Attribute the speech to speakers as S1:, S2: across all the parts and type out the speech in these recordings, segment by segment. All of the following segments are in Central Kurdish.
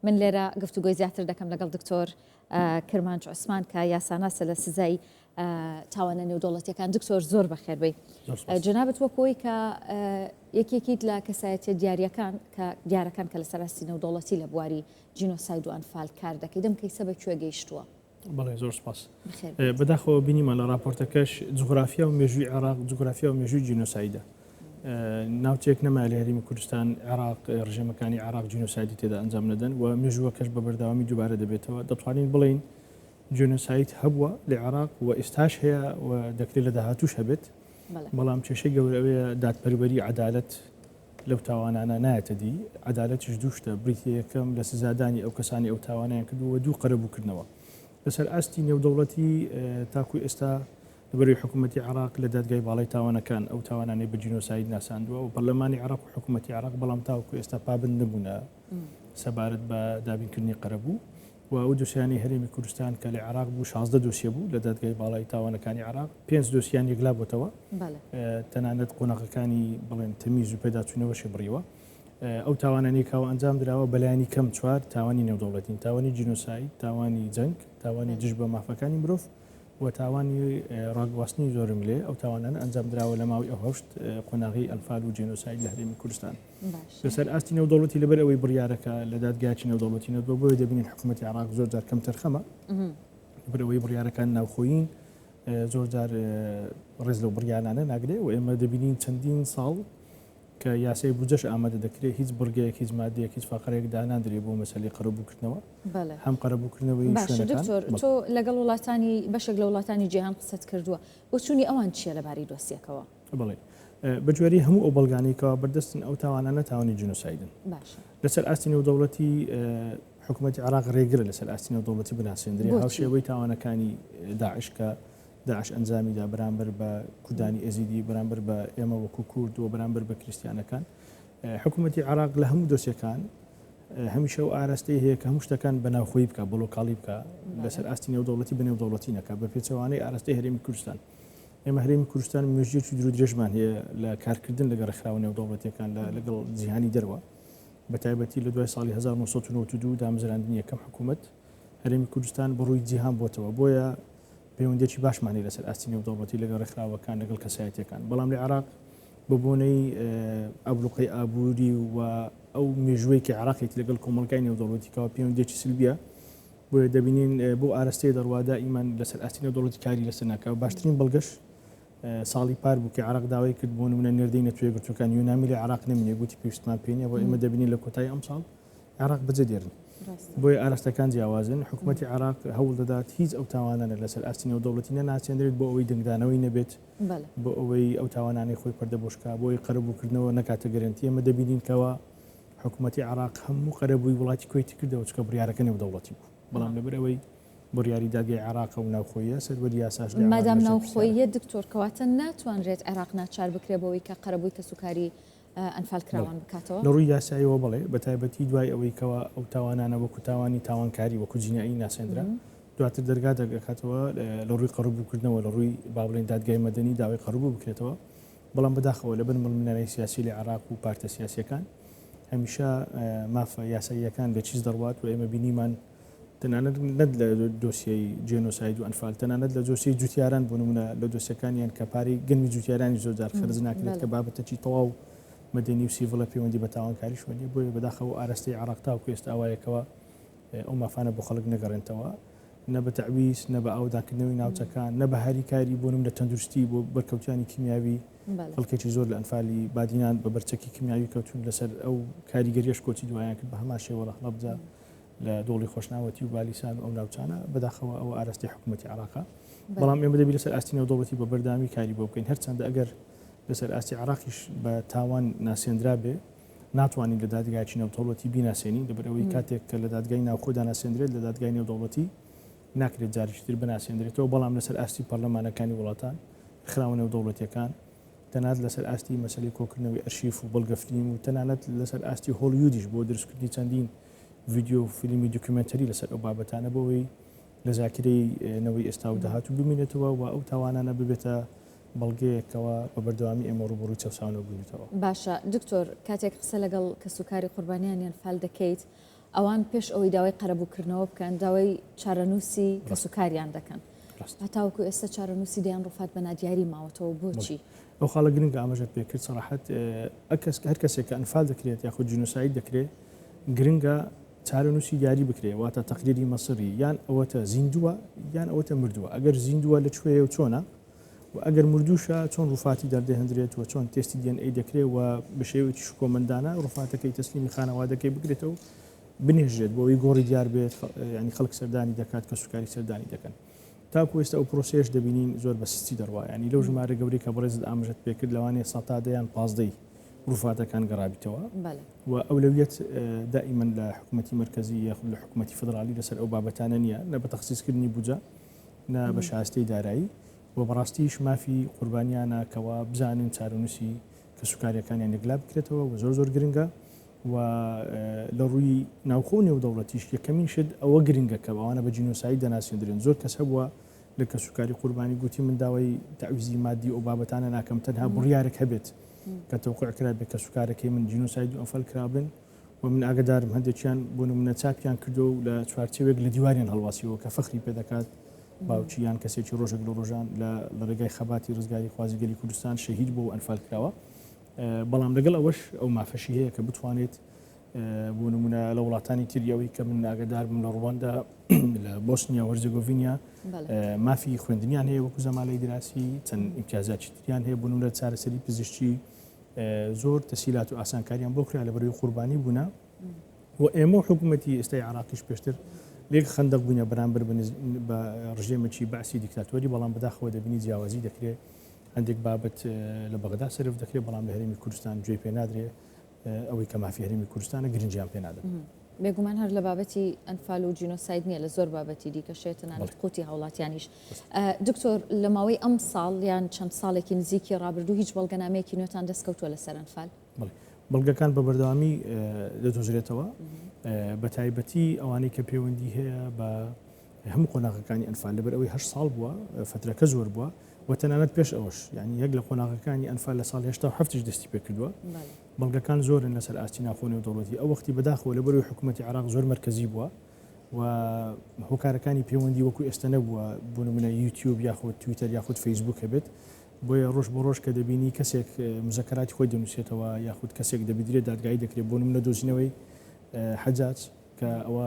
S1: من لێرە گفتوگۆی زیاتر دەکەم لەگەڵ دکتۆر کرمانج عوسمان کە یاساناسە لە سزای تاوانە نێودەوڵەتیەکان. دکتۆر زۆر بەخێربێی. جەنابت وەکۆی کە یەکێکیت لە کەسایەتیە دیاریەکان کە دیارەکان کە لەسەر ئاستی نێودەوڵەتی لە بواری جینۆساید و ئەنفال کار دەکەیت، ئەم کەیسە بە کوێ گەیشتووە؟
S2: بەڵێ زۆر سپاس. بەداخەوە بینیمان لە راپۆرتەکەش جوگرافیا و مێژووی عێراق جوگرافیا و مێژووی جینۆسایدە. ناوچەیەک نەمایە لە هەرێمی کوردستان عێراق ڕژێمەکانی عێراق جینۆسایدی تێدا ئەنجام نەدەن و مێژووەکەش بە بەردەوامی دووبارە دەبێتەوە. دەتوانین بڵێین جینۆساید هەبووە لە عێراق و ئێستاش هەیە و دەکرێت لە داهاتووش هەبێت، بەڵام کێشەی گەورە ئەوەیە دادپەروەری عەدالەت لەو تاوانانە نایەتە دی. عەدالەتیش دوو شتە، بریتییە یەکەم لە سزادانی ئەو کەسانەی ئەو تاوانەیان کردووە و دوو قەرەبووکردنەوە. لەسەر ئاستی نێودەوڵەتی تاکوو ئێستا لەبەرەی حکوومەتی عێراق لە دادگای باڵای تاوانەکان ئەو تاوانانەی بە جینۆساید ناساندووە و پەرلەمانی عێراق و حکوومەتی عێراق بەڵام تاوەکو ئێستا پابەند نەبوونە سەبارەت بە دابینکردنی قەرەبوو و ئەو دۆسیانەی هەرێمی کوردستان کە لە عێراق بوو 16 دۆسیە بوو لە دادگای باڵای تاوانەکانی عێراق پێنج دۆسیان یەکلا بۆتەوە تەنانەت قۆناغەکانی بڵێن تەمیز و پێداچوونەوەشی بڕیوە. ئەو تاوانانەی کەوا ئەنجام دراوە بەلایەنی کەم چوار تاوانی نێودەوڵەتین، تاوانی جینۆساید، تاوانی جەنگ، تاوانی دژ بە مافەکانی مرۆڤ و تاوانی ڕاگواستنی زۆرەملێ، ئەو تاوانانە ئەنجام دراوە لە ماوەی ئەو هەشت قۆناغەی ئەنفال و جینۆساید لە هەرێمی کوردستان. لەسەر ئاستی نێودەوڵەتی لەبەر ئەوەی بڕیارەکە لە دادگایەکی نێودەوڵەتی نەبووە بۆیە دەبینین حکوومەتی عێراق زۆر جار کەمتەرخەمە لەبەر ئەوەی بڕیارەکان ناوخۆیین زۆر جار ڕێز لەو بڕیارانە ناگرێ و ئێمە دەبینین چەندین ساڵ کە یاسای بودجەش ئامادە دەکرێ هیچ بڕگەیەک هیچ مادەیەک هیچ فەقەرەیەک داناندرێ بۆ مەسەلەی قەرەبووکردنەوە هەم قەرەبووکردنەوەی
S1: باشە
S2: شوێنەکان
S1: دکتۆر
S2: بەڵێ.
S1: تۆ لەگەڵ وڵاتانی بەشێک لە وڵاتانی جیهان قسەت کردووە بۆچوونی ئەوان چییە لەبارەی دۆسیەکەوە؟
S2: بەڵێ بە گوێرەی هەموو ئەو بەڵگانەی کەوا بەردەستن ئەو تاوانانە تاوانی جینۆسایدن.
S1: باشە.
S2: لەسەر ئاستی نێودەوڵەتی حکوومەتی عێراق ڕێگرە لەسەر ئاستی نێودەوڵەتی بناسێندرێ
S1: بۆچی؟
S2: هاوشێوەی تاوانەکانی داعش کە داعش ئەنجامی دا بەرامبەر بە کوردانی ئێزیدی، بەرامبەر بە ئێمە وەکو کورد و بەرامبەر بە کریستیانەکان. حکوومەتی عێراق لە هەموو دۆسیەکان هەمیشە ئەو ئاراستەی هەیە کە هەموو شتەکان بە ناوخۆیی بکا، بە لۆکاڵی بکا، لەسەر ئاستی نێودەوڵەتی بە نێودەوڵەتی نەکا، بە پێچەوانەی ئاراستەی هەرێمی کوردستان. ئێمە هەرێمی کوردستان مێژوویەکی دوور و درێژمان هەیە لە کارکردن لەگەڵ ڕێکخراوە نێودەوڵەتییەکان، لەگەڵ جیهانی دەرەوە، بە تایبەتی لە دوای ساڵی 1992 دامەزراندنی یەکەم حکوومەت، هەرێمی کوردستان بە ڕووی جیهان بۆتەوە، بۆیە پەیوەندیەکی باشمان هەیە لەسەر ئاستی نێودەوڵەتی لەگەڵ ڕێکخراوەکان، لەگەڵ کەسایەتیەکان، بەڵام لە عێراق بە بۆنەی ئابلوقەی ئابووری و ئەو مێژووەی کە عێراقێتی لەگەڵ کۆمەڵگای نێودەوڵەتی کەوا پەیوەندیەکی سلبیە، بۆیە دەبینین بۆ ئارەستەیە دەڕوا دائیمەن لەسەر ئاستی نێودەوڵەتی کاری لەسەر ناکا. باشترین بەڵگەش ساڵی پار بوو کە عێراق داوای کرد بۆ نمونە نێردەی نەتەوە یەکگرتووەکان یونامی لە عێراق نەمینێ، گوتی پێویستمان پێ نییە، بۆ ئێمە دەبینین لە کۆتایی ئەمساڵ عێراق بەجێ دێرن. بۆیە ئاراستەکان جیاوازن. حکومەتی عێراق هەوڵ دەدات هیچ ئەو تاوانانە لەسەر ئاستی نێودەوڵەتی نەناسێنرێت بۆ ئەوەی دەنگدانەوەی نەبێت، بۆ ئەوەی ئەو تاوانانەی خۆی پەردەپۆش بکات، بۆ ئەوەی قەرەبووکردنەوە نەکاتە گەرەنتی. ئێمە دەبینین کەوا حکومەتی عێراق هەموو قەرەبووی وڵاتی کوەیتی کردەوە، چونکە بڕیارەکە نێودەوڵەتی بوو. بەڵام لەبەر ئەوەی بڕیاری دادگای عێراقە و ناوخۆییە، سەروەری یاساش لە عێراق
S1: مادام
S2: لەژێر پرسیارە.
S1: ناوخۆییە دکتۆر، کەواتە ناتوانرێت عێراق ناچار بکرێت بەوەی کە قەرەبووی کەسوکاری ئەنفالکراوان بکاتەوە؟
S2: لە ڕووی یاساییەوە بەڵێ، بە تایبەتی دوای ئەوەی کەوا ئەو تاوانانە وەکو تاوانی تاوانکاری، وەکو جینائی ناسێندرا، دواتر دەرگا دەکاتەوە لە ڕووی قەرەبووکردنەوە، لە ڕووی با بڵێین دادگای مەدەنی داوای قەرەبوو بکرێتەوە، بەڵام بەداخەوە لەبەر ململانێی سیاسی لە عێراق و پارتە سیاسییەکان هەمیشە مافە یاساییەکان لە چیز دەڕوات و ئێمە بینیمان تەنانەت نەک لە دۆسیەی جێنۆساید و ئەنفال، تەنانەت لە دۆسیەی جوتیاران بۆ نمونە لە دۆسیەکانیان کە پارەی گەنمی جوتیارانی زۆر جار خەرج ناکرێت کە بابەتەکی تەواو مەدەنی و سیڤڵە پەیوەندی بە تاوانکاریشوە نیە، بۆیە بەداخەوە ئاراستەی عێراق تاوەکو ئێستا ئاوایە کەوا ئەو مافانە بۆ خەڵک نەگەڕێنتەوە نە بە تەعویز نە بە ئاوەدانکردنەوەی ناوچەکان نە بە هاریکاری بۆ نمونە تەندروستی بۆ بەرکەوتانی کیمیاوی خەڵکێکی زۆر لە ئەنفالی بادینان بە بەرچەکی کیمیاوی کەوتون لەسەر ئەو کاریگەریەش کۆچی دوایان کرد بە هەمان شێوە لە هەڵەبجە لە دۆڵی خۆشناوەتی و بالیسان و ئەو ناوچانە، بەداخەوە ئەوە ئاراستەی حکوومەتی عێراقە. بەڵام ئێمە دەبی لەسەر ئاستی نێودەوڵەتی بە بەردەوامی کاری بۆ بکەین، هەرچەندە ئەگەر لەسەر ئاستی عێراقیش بە تاوان ناسێندرا بێ، ناتوانین لە دادگایەکی نێودەوڵەتی بیناسێنین، لەبەر ئەوەی کاتێک کە لە دادگای ناوخۆدا ناسێندرێت، لە دادگای نێودەوڵەتی ناکرێت جارێکی تر بناسێندرێتەوە، بەڵام لەسەر ئاستی پەرلەمانەکانی وڵاتان، ڕێکخراوە نێودەوڵەتییەکان، تەنانەت لەسەر ئاستی مەسەلەی کۆکردنەوەی ئەرشیف و بەڵگەفیلم و تەنانەت لەسەر ئاستی هۆڵیودیش بۆ دروستکردنی چەندین ڤیدیۆ و فیلمی دوکیومێنتەری لەسەر ئەو بابەتانە بۆ ئەوەی لە زاکرەی نەوەی ئێستا و داهاتوو بمینێتەوە و ئەو تاوانانە ببێتە بەڵگەیەکەوە بە بەردەوامی ئێمە ڕووبەڕووی چەوساونەوە بووینەتەوە.
S1: باشە دکتۆر کاتێک قسە لەگەڵ کەسوکاری قوربانیانی ئەنفال دەکەیت. ئەوان پێش ئەوەی داوای قەرەبووکردنەوە بکەن داوای چارەنووسی کەسوکاریان دەکەن. هەتاوەکو ئێستا چارەنووسی دەیان ڕوفات بە نادیاری ماوەتەوە بۆچی؟
S2: ئەو خاڵە گرنگە ئاماژەت پێ کرد سەراحەت هەر کەسێک کە ئەنفال دەکرێت یاخود جینۆساید دەکرێت گرنگە چارەنووسی دیاری بکرێ واتە تەقریری مەسری یان ئەوەتە زیندووە یان ئەوەتە مردووە ئەگەر زیندووە لە کوێیە و چۆنە و ئەگەر مردووشە چۆن ڕوفاتی دەردەهێندرێت و چۆن تێستی DNA دەکرێت و بە شێوەیەکی شکۆمەندانە ڕوفاتەکەی تەسلیمی خانەوادەکەی بکرێتەوە بنێژرێت بۆ ئەوەی گۆڕی دیار بێت ینی خەڵک سەردانی دەکات کەسوکاری سەردانی دەکەن تاکو ئێستا ئەو پرۆسەیەش دەبینین زۆر بە سستی دەڕوا ینی لەو ژمارە گەورەی کە بەڕێزت ئاماژەت پێکرد لەوانەیە سەتا دە یان پازدەی ڕوفاتەکان گەڕابیتەوە و ئەولەویەت دائیمەن لە حکوومەتی مەرکەزی یاخود لە حکوومەتی فدرالی لەسەر ئەو بابەتانە نییە نە بە تەخسیسکردنی بودجە نە بە شایستەی دارایی و بەڕاستیش مافی قوربانیانە کەوا بزانن چارەنووسی کەسوکاریەکانیان یەکلا بکرێتەوە و زۆر زۆر گرنگە و لە ڕووی ناوخۆ و نێودەوڵەتیش یەکەمین شت ئەوە گرنگە کە ئەوانە بە جینۆساید دەناسێندرێن زۆر کەس هەبووە لە کەسوکاری قوربانی گوتی من داوای تەعویزی مادی ئەو بابەتانە ناکەم تەنها بڕیارێک هەبێت کە تەوقع کرابێت کەسوکارەکەی من جینۆساید و ئەنفال کرابن و من ئاگدارم هەندێکیان بۆ نمونە چاپیان کردو و لە چوارچێوێک لە دیواریان هەڵواسیەوە کە فەخری پێ دەکات باوکی یان کەسێکی ڕۆژێک لە ڕۆژان لە ڕێگای خەباتی ڕزگاری خوازی گەلی کوردستان شەهید بوو و ئەنفال کراوە بەڵام لەگەڵ ئەوەش ئەو مافەشی هەیە کە بتوانێت بۆ نمونە لە وڵاتانی تری ئەوەی کە من ئاگدار بم لە ڕواندا لە بۆسنیا هەرزەگۆڤینیا مافی خوێندنیان هەیە وەکو زەمالەی دراسی چەند ئیمتیازاتی تریان هەیە بۆ نمونە چارەسەری پزیشکی زۆر تەسیلات و ئاسانکاریان بۆ کرا لە بەروی قوربانی بوونە و ئێمە و حکوومەتی ئێستای عراقیش پێشتر لێک خەندەق بووینە بەرامبەر بە ڕژێمێکی بەعسی دیکتاتۆری بەڵام بەداخەوە دەبینی جیاوازی دەکرێت هەندێک بابەت لە بەغدا سەرف دەکرێت، بەڵام لە هەرێمی کوردستان گوێی پێ نادرێت، ئەوەی کە مافی هەرێمی کوردستانە گرنگیان پێ نادەن.
S1: بێگومان هەر لە بابەتی ئەنفال و جینۆساید نییە، لە زۆر بابەتی دیکەش هەیە، تەنانەت قوتی هاوڵاتیانیش. دکتۆر لە ماوەی ئەم ساڵ یان چەند ساڵێکی نزیکی ڕابردوو هیچ بەڵگەنامەیەکی نوێتان دەستکەوتووە لەسەر ئەنفال؟
S2: بەڵێ، بەڵگەکان بە بەردەوامی دەدۆزرێتەوە، بە تایبەتی ئەوانەی کە پەیوەندی هەیە بە هەموو قۆناغەکانی ئەنفال، لەبەر ئەوەی هەشت ساڵ بووە، فەترەکە زۆر بووە و تەنانەت پێش ئەوەش، یانی یەک لە قۆناغەکانی ئەنفال لە ساڵی 87 یش دەستی پێ کردووە. بەڵگەکان زۆرن لەسەر ئاستی ناوخۆ نێودەوڵەتی. ئەو وەختی بەداخەوە لەبەر ئەوەی حکوومەتی عێراق زۆر مەرکەزی بووە و هۆکارەکانی پەیوەندی وەکو ئێستا نەبووە، بۆ نموونە یوتیوب یاخود تویتەر یاخود فەیسبوک هەبێت، بۆیە ڕۆژ بۆ ڕۆژ کە دەبینی کەسێک مزەکەراتی خۆی دەنووسێتەوە یاخود کەسێک دەبیدرێت دادگایی دەکرێت، بۆ نموونە دۆزینەوەی حەجاج، کە ئەوە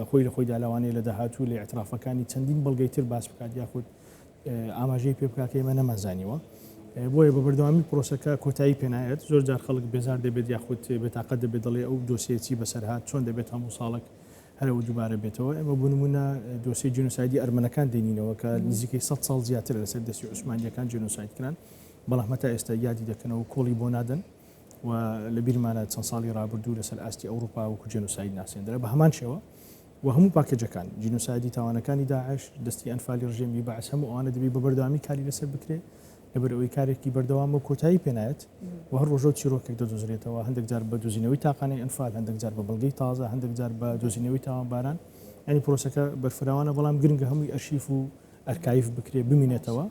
S2: خۆی لە خۆیدا لەوانەیە لە داهاتوو لە ئیعترافەکانی چەندین بەڵگەی تر باس بکات یاخود ئاماژەی پێ بکات کە ئێمە نەمانزانیوە. بۆیە بە بەردەوامی پرۆسەکە کۆتایی پێنایەت زۆر جار خەڵک بێزار دەبێت یاخود بێتاقەت دەبێت دەڵێ ئەو دۆسیە چی بەسەر هات چۆن دەبێت هەموو ساڵێک هەرەوە دووبارە بێتەوە ئێمە بۆ نمونە دۆسیەی جینۆسایدی ئەرمەنەکان دێنینەوە کە نزیکەی 100 ساڵ زیاتر لەسەر دەستی عوسمانیەکان جینۆساید کران بەڵام هەتا ئێستا یادی دەکەنەوە کۆڵی بۆ نادەن و لە بیرمانە چەند ساڵی ڕابردوو لەسەر ئاستی ئەوروپا وەکو جێنۆساید ناسێندرا بە هەمان شێوە و هەموو پاکێجەکان جینۆسایدی تاوانەکانی داعش دەستی ئەنفالی ڕژێمی بەعس هەموو ئەوانە دەبی بە بەردەوامی کاری لەسەر بکرێ لەبەر ئەوەی کارێکی بەردەوامە و کۆتایی پێنایەت و هەر ڕۆژە و چیرۆکێک دەدۆزرێتەوە هەندێک جار بە دۆزینەوەی تاقانەی ئەنفال هەندێک جار بە بەڵگەی تازە هەندێک جار بە دۆزینەوەی تاوانباران ینی پرۆسەکە بەرفراوانە بەڵام گرنگە هەمووی ئەرشیف و ئەرکایف بکرێ بمینێتەوە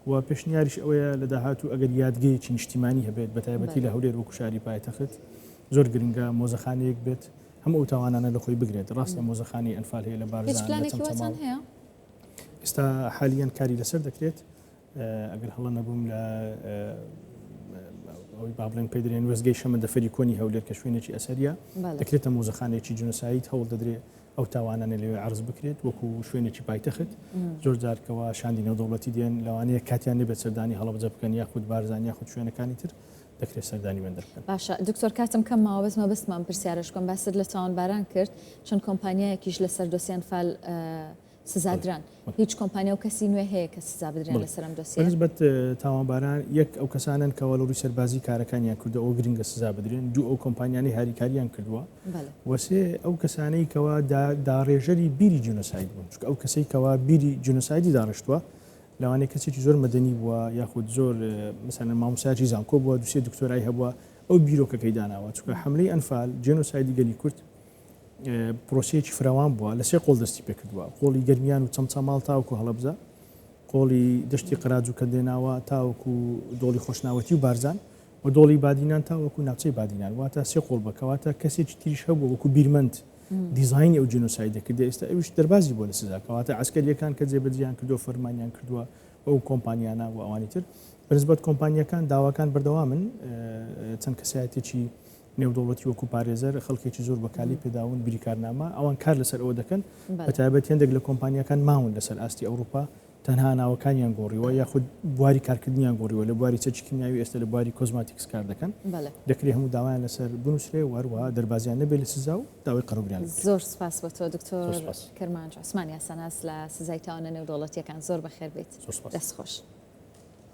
S2: و پێشنیاریش ئەوەیە لە داهاتوو ئەگەر یادگەیەکی نیشتیمانی هەبێت بە تایبەتی لە هەولێر وەکو شاری پایتەخت زۆر گرنگە مۆزەخانەیەک بێت هەموو ئەو تاوانانە لە خۆی بگرێت ڕاستە مۆزەخانەی ئەنفال هەیە لە
S1: بارزان هیچ پلانێکی واتان هەیە؟
S2: ئێستا حالیەن کاری لەسەر دەکرێت ئەگەر هەڵە نەبووم لە ئەوەی با بڵێن پێ درێن وێستگەی شەمەندەفەری کۆنی هەولێر کە شوێنێکی ئەسەریە دەکرێتە مۆزەخانەیەکی جینۆساید هەوڵ دەدرێت ئەو تاوانانە لەوێ عەرز بکرێت وەکو شوێنێکی پایتەخت، زۆر جار کەوا شاندی نێودەوڵەتی دێن لەوانەیە کاتیان نەبێت سەردانی هەڵەبجە بکەن یاخود بارزان یاخود شوێنەکانی تر دەکرێت سەردانی بەندەر بکەن.
S1: باشە دکتۆر کاتم کەم ماوە بەس مەبەستمە ئەم پرسیارەش بکەم باست لە تاوانباران کرد چەند کۆمپانیایەکیش لەسەر دۆسیە ئەنفال سزادران هیچ کۆمپانیا و کەسی نوێ هەیە کە سزا بدرێن لەسەر ئەم دۆسیەیە؟
S2: بەنسبەت تاوانباران یەک ئەو کەسانەن کەوا لە ڕووی سەربازی کارەکانیان کردووە ئەوە گرنگە سزا بدرێن، دوو ئەو کۆمپانیانەی هاریکاریان کردووە و سێ ئەو کەسانەی کەوا داڕێژەری بیری جینۆساید بوون، چونکە ئەو کەسەی کەوا بیری جینۆسایدی داڕشتووە لەوانەیە کەسێکی زۆر مەدەنی بووە یاخود زۆر مەسەلەن مامۆستایەکی زانکۆ بووە دوو سێ دکتۆرای هەبووە ئەو بیرۆکەکەی داناوە، چونکە حەملەی ئەنفال جینۆسایدی گەلی کورد پرۆسەیەکی فراوان بووە لە سێ قۆڵ دەستی پێکردووە قۆڵی گەرمیان و چەمچەماڵ تاوەکو هەڵەبجە قۆڵی دەشتی قەراج و کەندێناوە تاوەکو دۆڵی خۆشناوەتی و بارزان و دۆڵی بادینان تاوەکو ناوچەی بادینان واتە سێ قۆڵ بە کەواتە کەسێکی تریش هەبوو وەکو بیرمەند. دیزاینی ئەو جینۆسایدە کردە ئێستا ئەویش دەربازی بۆ لە سزا کەواتە عسکەریەکان کە جێبەجیان کردو فەرمانیان کردووە ئەو کۆمپانیانە و ئەوانی تر بەنسبەت کۆمپانیەکان داواکان بەردەوامن چەند کەسایەتێکی نێودەوڵەتی وەکو پارێزەر خەڵکێکی زۆر بەکالی پێداون بریکارنامە ئەوان کار لەسەر ئەوە دەکەن بە تایبەت هێندێک لە کۆمپانیەکان ماون لەسەر ئاستی ئەوروپا تەنها ناوەکانیان گۆڕیوە یاخود بواری کارکردنیان گۆڕیوە لە بواری چەکی کیمیاوی ئێستا لە بواری cosmetics کار دەکەن دەکرێ هەموو داوایان لەسەر بنووسرێ و هەروەها دەربازیان نەبێت لە سزا و داوای قەرەبوویان لێ بکرێت.
S1: زۆر سپاس بۆ تۆ دکتۆر کرمانج عوسمان یاساناس لە سزای تاوانە نێودەوڵەتییەکان زۆر بەخێر بێیت.
S2: زۆر سپاس.
S1: دەست خۆش.